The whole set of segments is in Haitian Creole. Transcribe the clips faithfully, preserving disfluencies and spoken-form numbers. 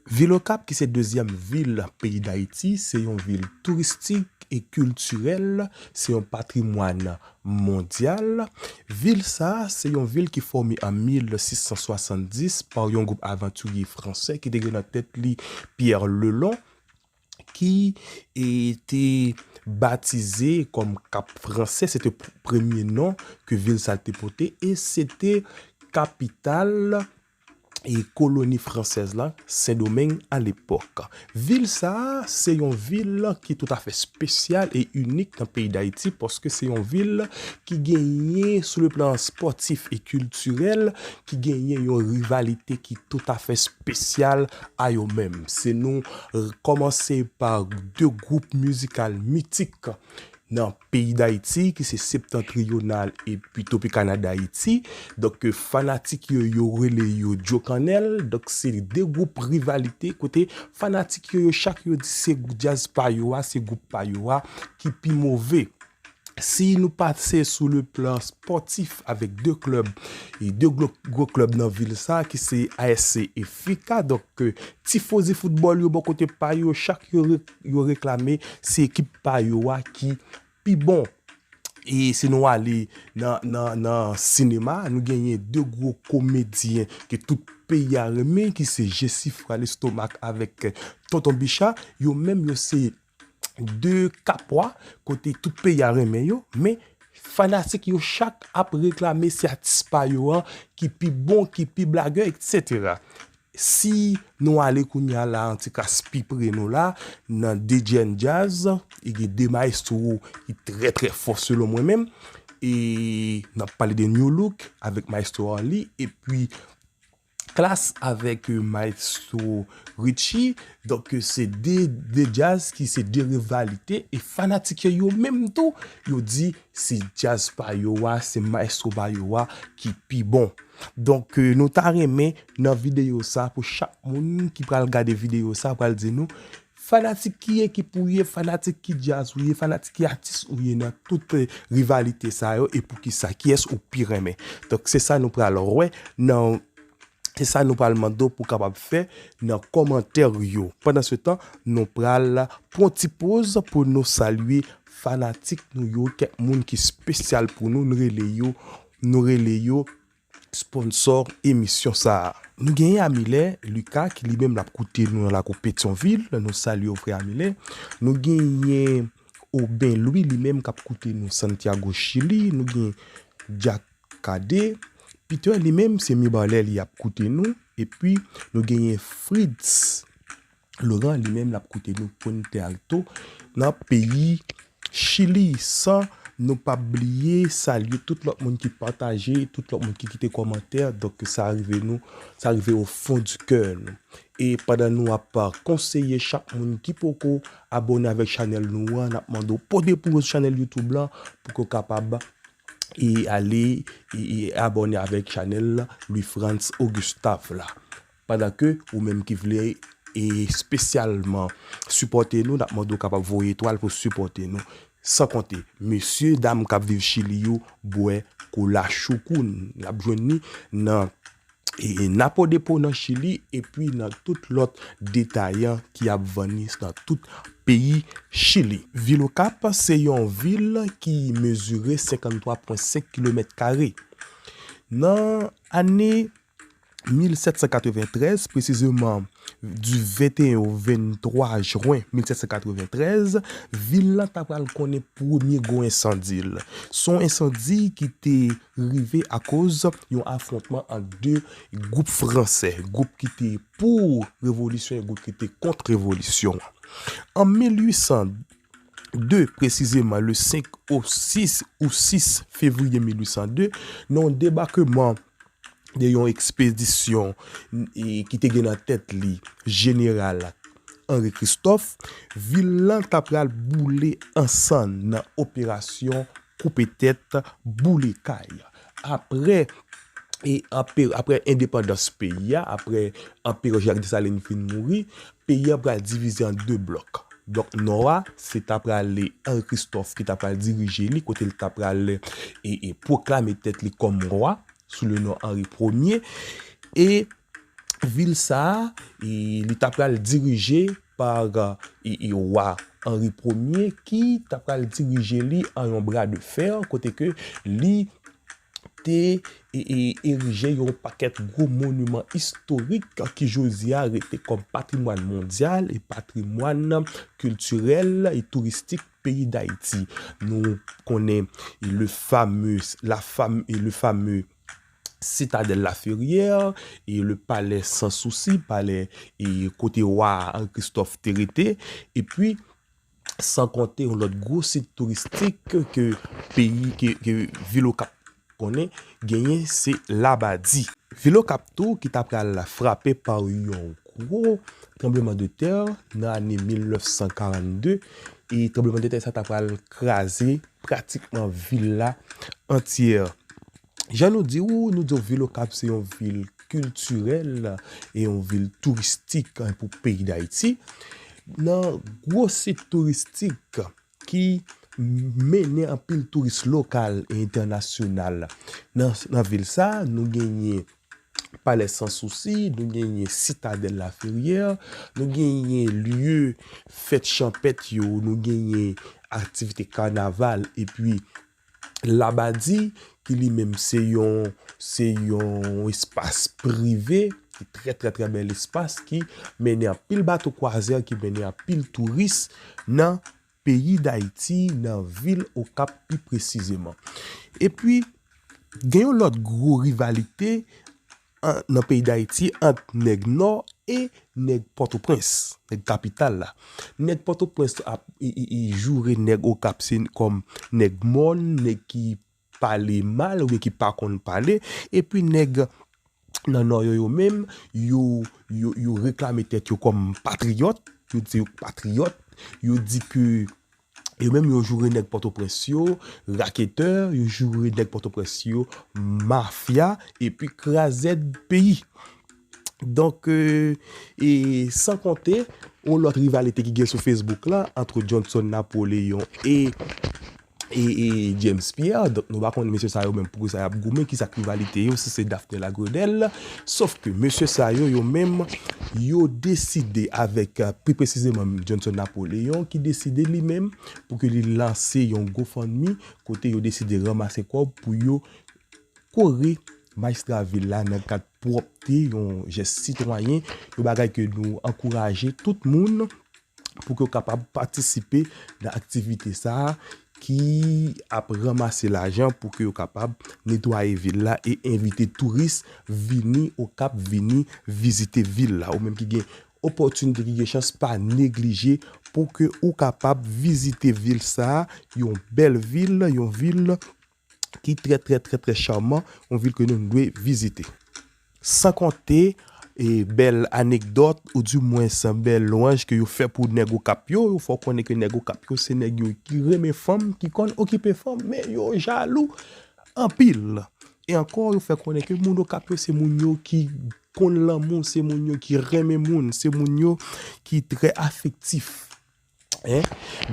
Vil Okap, ki se dezyèm vil peyi Dayiti, se yon vil touristik e kiltirèl, se yon patrimwàn mondyal. Vil sa a, se yon vil ki fòme an mil sis san swasanndis pa yon gwoup avantirye fransè ki te gen nan tèt li Pierre Lelon, ki e, te batize kòm Kap Fransè, se te pr- premye non ke vil sa te pote, e se te kapital e koloni fransèz la, Sendomeng alepòk. Vil sa a, se yon vil ki toutafè espesyal e inik nan peyi Dayiti, paske se yon vil ki genyen, sou le plan spòtif e kiltirèl, ki genyen yon rivalite ki toutafè espesyal a yo menm. Se nou r- kòmanse pa de gwoup mizikal mitik nan peyi Dayiti, ki se Septentrional epi Tropicana d'Haïti. Donk, fanatik yo, yo rele yo Djo Kannèl. Donk, se de gwoup rivalite kote fanatik yo, yo chak yo di se djaz pa yo a, se gwoup pa yo a ki pi move. Si nou pase sou le plan spòtif avèk de klèb, e de gwo, gwo klèb nan vil sa, ki se A S C e Fika. Donk, tifozi foutbòl yo bò kote pa yo, chak yo, re- yo reklame se ekip pa yo a ki pi bon. E si nou ale nan, nan, nan sinema, nou genyen de gwo komedyen ke tout peyi a renmen, ki se Jesifra Lestomak avèk Tonton Bicha. Yo menm, yo se de kapwa kote tout peyi a renmen yo, men fanatik yo chak ap reklame se atis pa yo an ki pi bon, ki pi blagè, etsetera. Si nou ale kounye a la, yon ti kras pi pre nou la, nan D J and Jazz, e gen de maestro ki trè, trè fò selon mwen menm. E n ap pale de New Look avèk maestro Arly, epi Klass avèk, euh, maestro Richie. Donk, euh, se de, de djaz ki se de rivalite. E fanatik yo, yo menm tou, yo di se djaz pa yo a, se maestro pa yo a ki pi bon. Donk, euh, nou ta renmen nan videyo sa, pou chak moun ki pral gade videyo sa, pral di nou, fanatik ki ekip ou ye, fanatik ki djaz ou ye, fanatik ki atis ou ye nan tout, euh, rivalite sa yo, e poukisa, kiyès ou pi renmen. Donk, se sa nou pral wè nan Se sa nou pral mande w pou w kapab fè nan kòmantè yo. Pandansetan, nou pral pran ti poz pou nou salye fanatik nou yo, kèk moun ki espesyal pou nou, nou rele yo, nou rele yo sponsò emisyon sa a. Nou genyen Amilè Lucas ki li menm l ap koute nou nan lakou Petyonvil. Nou salye w, frè Amilè. Nou genyen Oben Louis, li menm k ap koute nou Santiago, Chili. Nou gen Jack Cadet. Peter, li menm, se Mibalè li ap koute nou. Epi, nou genyen Fritz Laurent, li menm, l ap koute nou Puente Alto, nan peyi Chili. San nou pa bliye salye tout lòt moun ki pataje, tout lòt moun ki kite kòmantè. Donk, sa rive nou, sa rive o fon di kè nou. E pandan nou ap konseye chak moun ki poko abòne avèk chanèl nou an, n ap mande w poze pou yo sou chanèl YouTube lan pou ke w kapab e ale e, e abòne avèk chanèl Louis Frantz Augustave la. Pandan ke ou menm ki vle e espesyalman sipòte nou, n ap mande w kapab voye etwal pou sipòte nou. San konte, mesye, dam k ap viv Chili yo bwè kola Choukoun. N ap jwenn li nan e, e Napo Depo nan Chili, epi nan tout lòt detayan ki ap vann li nan tout peyi Chili. Vil Okap se yon vil ki mezire senkanntwa pwen senk kilomèt kare. Nan ane mil sèt san katreventrèz, presizeman di venteyen o venntwa jen mil sèt san katreventrèz, vil lan ta pral konnen premye gwo ensandi l. Se yon ensandi ki te rive akoz yon afwontman ant de gwoup fransè, gwoup ki te pou revolisyon e gwoup ki te kont revolisyon an. An mil uit san de, presizeman le senk o sis ou sis fevriye mil uit san de, nan yon debakman de yon ekspedisyon e ki te gen nan tèt li jeneral Henri Christophe, vil lan ta pral boule an sann nan operasyon koupe tèt, boule kay. Apre e anpe- apre endepandans peyi a, apre Anperè Jacques Dessalines fin mouri, peyi a pral divize an de blòk. Blòk nò a, se ta prale Henri Christophe ki ta pral dirije li, kote l ta pral e, e pwoklame tèt li kòm wa sou le non Henri Premye. E Vil sa a, e, li ta pral dirije pa, e, e, wa Henri Premye ki ta pral dirije li an yon bra de fè, kote ke li te, e, e, erije yon pakèt gwo moniman istorik ki jodi a rete kòm patrimwàn mondyal e patrimwàn kiltirèl e touristik peyi Dayiti. Nou konnen le fameux, la fam-, le fameux Citadelle Laferrière e le Palais Sans Souci, palè e kote wa Henri Christophe te rete, epi san konte yon lòt gwo sit touristik ke peyi, ke, ke vil Okap konnen, genyen se Labadi. Vil Okap tou ki ta pral frape pa yon gwo tranblemanntè nan ane mil nèf san karannde, e tranblemanntè sa ta pral kraze pratikman vil la antyè. Jan nou di w, nou di w vil Okap se yon vil kiltirèl e yon vil touristik, en, pou peyi Dayiti. Nan gwo sit touristik ki mennen anpil touris lokal e entènasyonal nan, nan vil sa, nou genyen Palais Sans Souci, nou genyen Citadelle Laferrière, nou genyen lye fèt chanpèt yo, nou genyen aktivite kanaval, epi Labadi, ki li menm se yon, se yon espas prive ki trè, trè, trè bèl espas, ki mennen anpil bato kwazè, ki mennen anpil touris nan peyi Dayiti, nan vil Okap pi presizeman. Epi, gen yon lòt gwo rivalite an, nan peyi Dayiti ant nèg Nò e nèg Pòtoprens, nèg kapital la. Nèg Pòtoprens ap, i, i, i joure nèg Okap se kòm nèg mòn, nèg ki pale mal oubyen ki pa konn pale, epi nèg nan Nò yo, yo menm, yo, yo, yo reklame tèt yo kòm patriyòt, yo di yo patriyòt, yo di ke yo menm yo joure nèg Pòtoprens yo raketè, yo joure nèg Pòtoprens yo mafya, epi krazèd peyi. Donk, e, e san konte yon lòt rivalite ki gen sou Facebook la, ant Johnson Napoléon e, e, e James Pierre. Donk, nou pa konn mesye sa yo menm poukisa y ap goumen, kisa k rivalite yo, si se Daphné Lagrenelle. Sof ke mesye sa yo, yo menm, yo deside avèk, e, pi presizeman Johnson Napoléon, ki deside li menm pou ke li lanse yon GoFundMe, kote yo deside ranmase kòb pou yo kore majistra vil la nan kad pwòpte, yon jès sitwayen, yon bagay ke nou ankouraje tout moun pou ke yo kapab patisipe nan aktivite sa a ki ap ranmase lajan pou ke yo kapab netwaye vil la e envite touris vini Okap, vini vizite vil la. Ou menm ki gen opòtinite, ki gen chans, pa neglije pou ke ou kapab vizite vil sa a, yon bèl vil, yon vil ki trè, trè, trè, trè chaman, yon vil ke nou dwe vizite. San konte, e, bèl anekdòt, oudimwens bèl lwanj ke yo fè pou nèg Okap yo, yo fè w konnen ke nèg Okap yo se nèg yo ki renmen fanm, ki konn okipe fanm, men yo jalou anpil. E ankò, yo fè konnen ke moun Okap yo se moun yo ki konn lanmou, se moun yo ki renmen moun, se moun yo ki trè afektif. Hein?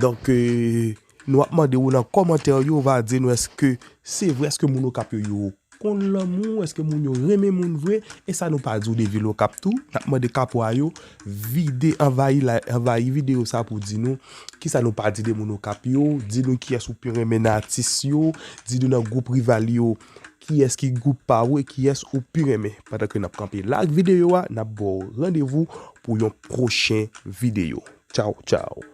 Donk, e, nou ap mande w nan kòmantè yo, va di nou èske se vre, èske moun Okap yo, yo konn lanmou, èske moun yo renmen moun vre, e sa nou pa di w de vil Okap tou. N ap mande Kapwa yo vide, anvayi la, anvayi videyo sa pou di nou kisa nou pa di de moun Okap yo, di nou kiyès ou pi renmen nan atis yo, di nou nan gwoup rival yo kiyès ki gwoup pa ou e kiyès ou pi renmen. Pandan ke n ap kanpe la ak videyo a, n ap ba w randevou pou yon pwochen videyo. Tchaw, tchaw.